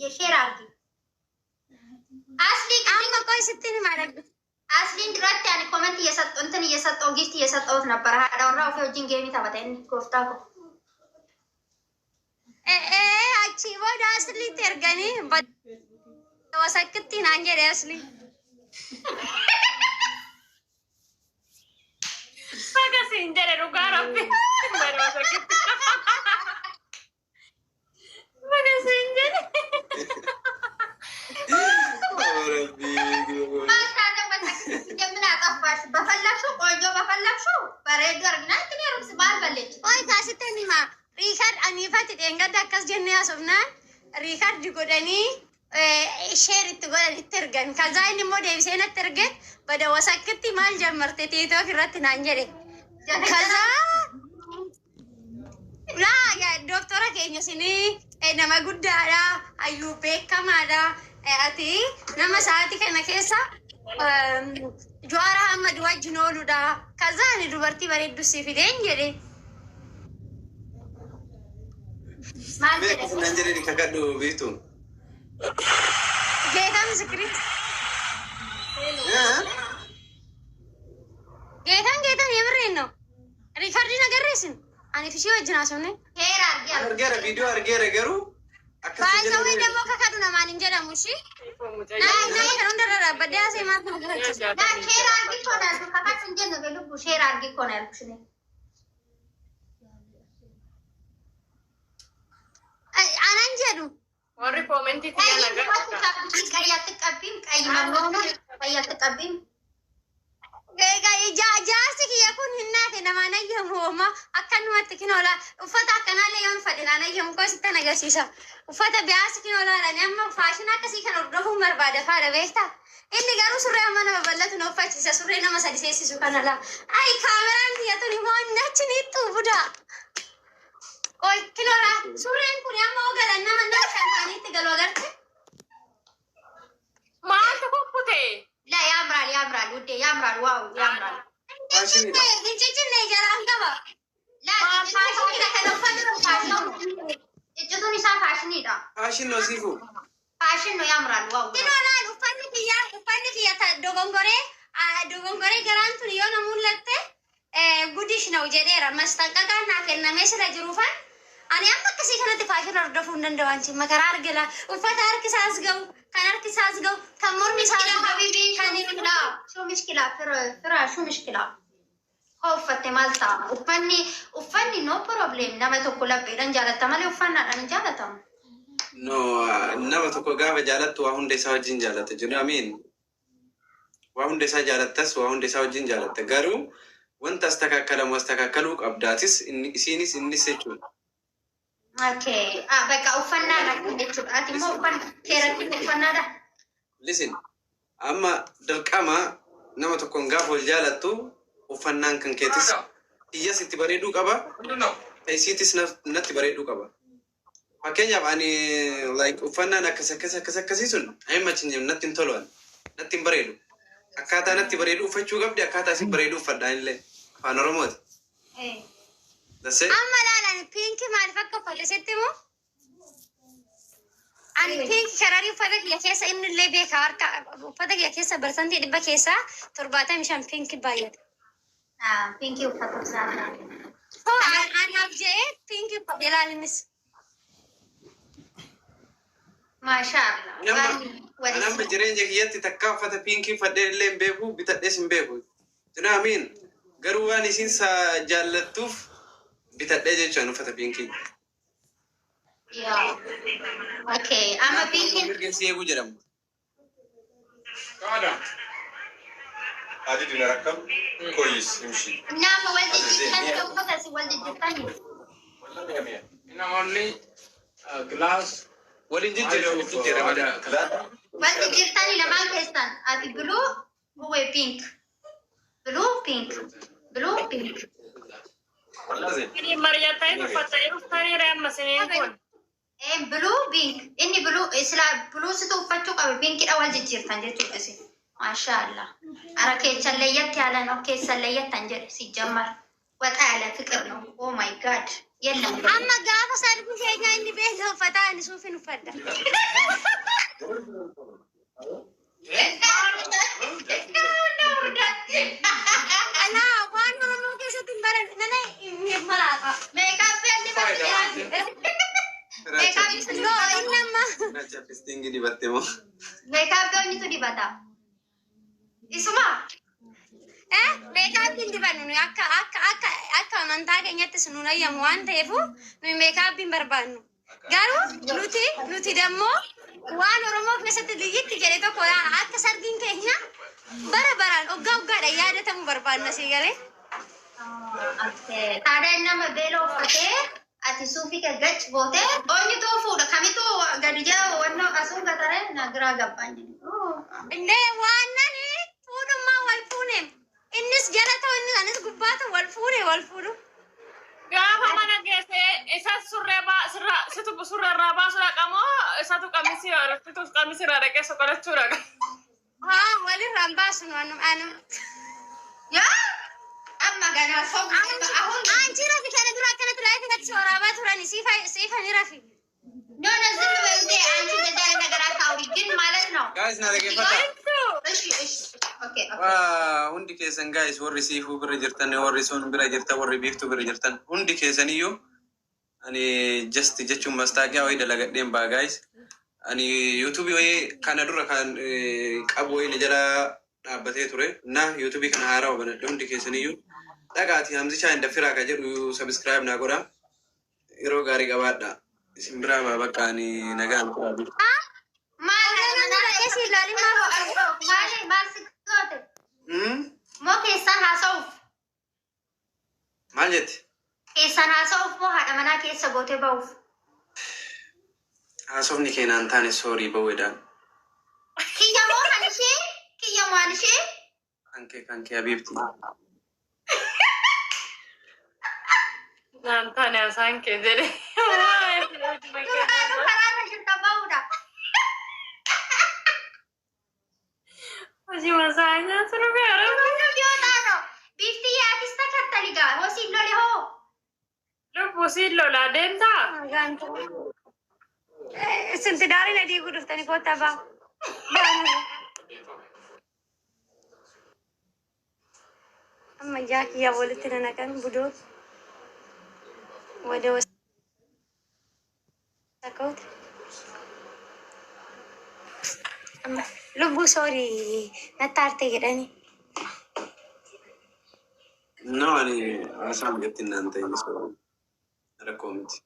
የ share አርጊ አስሊ። Amma qoy sittin himaa. Asliin duratti ani comment እየሰጠው እንትን እየሰጠው gift እየሰጠሁት ነበር። Haadha warraa ofii wajjin game taphata inni gooftaa koo. Achii booda Asliitti erganii wasakkitti naan jedhe Asli. Akkasiin jedhe dhugaa rabbi. Bari wasakkitti. Akkasiin jedhe. ማታዘ ወሰክቲ ምን አጠፋሽ? በፈለግሽው ቆንጆ በፈለግሽው bareedduu argina itti heerumsi maal balleechi? Qoy kaasittan himaa. Record aniifatti dheengadda akkas jennee haasofnaan record godhanii share itti godhan itti ergan. Kazaa inni immoo deebisee natti erge bada wasakkitti maal jammarte TikTok irratti naan jedhe. Kazaa laa yaa doktora keenya isinii nama guddaadha, hayyuu beekamaadha. Ati nama sa'aatii kana keessa Jawaar Ahmad wajjin ooludha. Kazaa ani dubartii bareeddu si fideen jedhe. Maal Mee jedhe? akkas naan jedhani kakadhu beektu. ጌታ ምስክሪ ጌታን ጌታን የምሬን ነው። Record nagarreessin ani fishii wajjin haasofne. Share argi argi. Argeera, viidiyoo argeera, garuu akkas Baay'isawwee jedhani. ደግሞ kakadhu namaan hin jedhamu ishii. Naa kan hundarra dhaabbadhee haasee maal kana garaachisa. ና share argi እኮ ነው ያልኩሽ። ከካች እንጀት ነው በልቡ share argi እኮ ነው ያልኩሽ እኔ። Anan jedhu. Warri commentii ቀይ xiyya nagaa. ቀይ አትቀቢም? ቀይ መምሮት ቀይ አትቀቢም? Jaarsi kiyya kun hin naate namaan ayyamu hooma akkanumatti kinoola uffata akkanaallee yoon fadhe naan ayyamu koo sittan agarsiisa. Uffata biyaasi kinoolaadhaan amma faashina akkasii kan hordofuun barbaada faadha beektaa. Inni garuu surree amma nama bal'atu na uffachiisa, surree nama sadi seessisu kana laa. Ay, kaameraan kiyya tun immoo inni achi ni xuubuda. Oi kinoola surreen kun amma ogalan nama nama shantaaniitti galu agarte. Maaltu kukkute? ላ ያምራል፣ ያምራል ውዴ ያምራል። Wow ያምራል። Faashiniidha. Hin ciccinne jalaan qaba. ላ ፋሽኒidha kan uffatu faashinii ጭጭቱን isaa faashiniidha. Faashin ነው siifu. ፋሽን ነው ያምራል። Wow. Kinoolaan uffanni kiyya dogongoree garaan tun yoo na mul'atte gudish ነው jedheera. Masxanqaqaan naa kennamee sila jiruufan ani amma akkasii kanatti faashina hordofuu hin danda'u. Anchi makaraa argila uffata harki isaas ga'u, kan harki isaas ga'u, kan mormi isaas مشكلة ga'u حبيبي شو kan مشكلة شو مشكلة فرا شو مشكلة hoo uffatte maal ta'a? Uffanni no problem. Nama tokko lapheedhaan jaalatta malee uffannaadhaan hin jaalatamu. No, nama tokko gaafa jaalattu waa hunda isaa wajjin jaalatta jiru. Amiin. Waa hunda isaa jaalattas, waa hunda isaa wajjin jaalatta. Garuu wanta astakaakalamu astakaakkaluu qabdaatis inni isiinis innis jechuudha. Okay. Ah, bakka uffannaadha jechuudha. Ati immoo uffanna keeratti uffannaadha. Listen, amma dirqama nama tokkoon gaafa wal jaalattu uffannaan kan keetis iyyaas itti bareeduu qaba. Isiitis natti bareeduu qaba. Fakkeenyaaf ani like uffannaan akkas akkas akkas akkasii sun ayi natti hin tolu, natti hin bareedu. Akkaataa natti bareedu uffachuu qabdi, akkaataa isin bareedu uffadhaan illee afaan Oromooti. That's it. Amma laalan pink maaliif akka uffate sitti himu? Ani pink shararii uffata kiyya keessa inni illee beeka, harka uffata kiyya keessa 100% keessaa 75 pink baay'ata. Ah, pink uffata isaa. Hoo anaaf jedhee pink uffate ilaalinis. Maashaallah. Nama amma jireenya kiyyatti takka uffata pink uffadhee illee hin beeku, bitadhees hin beeku. Jina amiin garuu waan isin sa jaallattuuf bitadhee jechuun uffata pink. Yaa. Okay. Amma pinkiin Mirga si eeguu jedhamu. قاعدة عديد نركب كويس يمشي. Nama wal jijjiirtanii uffata si wal jijjiirtanii. ولا مية مية. In only glass. Waliin jijjiirre, waliin jijjiirre malee. Wal jijjiirtanii lamaan keessan, ati blue, huwwe pink. Blue pink. Blue pink. ولا زين. Inni mari'atanii uffatanii dhuftanii amma siniin kun. Eh, blue pink. Inni blue sila blue situ uffachuu qabe, pinkidha wal jijjiirtan jechuudha isin. Maashaallah. Ara keessan leeyyatti yaalan of keessan leeyyattan jedhe si jammar. ወጣ ያለ ፍቅር ነው። Oh my God. የለም Amma gaafa sarbii keenya inni beela uffataa ani suufin uffadha. Alaa waan Oromoo keessatti hin baran nana hin maraata. Meekaappii andi meekaappii No, inni amma Chapstick dibatte moo? Meekaappii eenyutu dibata? Isuma Meekaappii hin dibannu nuyi akka amantaa keenyattis nuun ayyamu waan ta'eefu nuyi meekaappii hin barbaannu. Garuu nuti dammoo waan Oromoo keessatti liyyitti jedhe tokko akka sargiin keenya bara baraan oggaa oggaadhaan yaadatamu barbaanna sii galee. Taadhaan nama beela uffatee ati suufii kee gach gootee eenyutu fuudha? Kamitu gadi jaa wannoo asuu gatare na giraa gabbaan jedhu. Indee waan nani fuudhummaa wal fuune innis jala ta'u inni anis gubbaa ta'u wal fuune wal fuudhu. Gaafa mana geesse isa surree baa sirraa situ surree irraa baasuu dhaqa moo isatu qamisii situ qamisii irraa dhaqee soqolachuu dhaqa? Haa, walirraan baasnu anu anu. Yaa amma ganaa sobu ahun. Anchi rafi kana dura akkanatti laayifii irratti waraabaa turani siifa ni rafi. No, no, ዝም በይ እንዴ አንቺ እንደዚህ አይነት ነገር አታውሪ ግን ማለት ነው። Guys, na dhaggeeffadhaa. እሺ እሺ okay okay. Waa hundi keessan guys, warri siifuu bira jirtan, warri sun bira jirtan, warri biiftuu bira jirtan, hundi keessaniyyuu ani just jechuun mastaaqiyaa wayii dalagadheen baa guys. Ani yuutuubii wayii kana dura kan qabu wayii na jala dhaabbatee ture. Na yuutuubii kana haaraa banadhe hundi keessaniyyuu dhagaati Hamzichaa Indaffiraa ka jedhu subscribe naa godha. Yeroo gaarii qabaadha. Isin biraa baa bakka ani nagaan turaa. Maal Dhaqee ilaalii maal maal maal si goote? Hmm? Moo keessaan haasa'uuf? Maal jette? Keessaan haasa'uuf moo haadha manaa keessa gootee ba'uuf? Haasofni keenaan taane soorii ba'uudhaan. Kiyya moo kan ishee? Kiyya moo kan ishee? Kankee habiibti. Naan taane haasaan kee jedhe. Duraanuu karaarra jirta ba'uudha. Hojii masaa nyaatu nu gaara. ሊወጣ ነው። ቢፍትዬ አዲስ ተከተሊ ጋር ወሲን ሎሌ ሆ Lubbuu siin lolaa deemtaa? Isin tidaarii na diiguu dhuftanii kottaa baa. Amma ijaa kiyyaa walitti nanaqan budoo ወደ ወሰከውት lubbuu soorii nattaarte jedhani. No, ani haasaan gatti naan ta'in rakkoo miti.